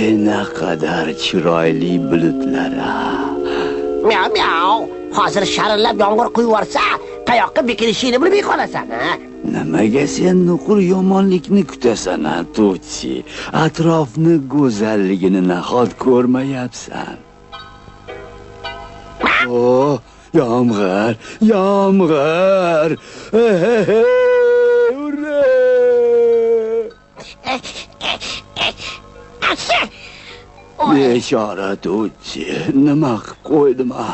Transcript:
Voy, naqadar chiroyli bulutlar a. Miau miau. Hozir sharillab yomg'ir quyib yuborsa, qayoqqa bekinishingni bilmay qolasan, ha? Nimaga sen nuqul yomonlikni kutasan, a, Tutti? Atrofni go'zalligini nahot ko'rmayapsan? O, yomg'ir, yomg'ir! Ura! Bechora Tutti, nima qilib qo'ydim, a?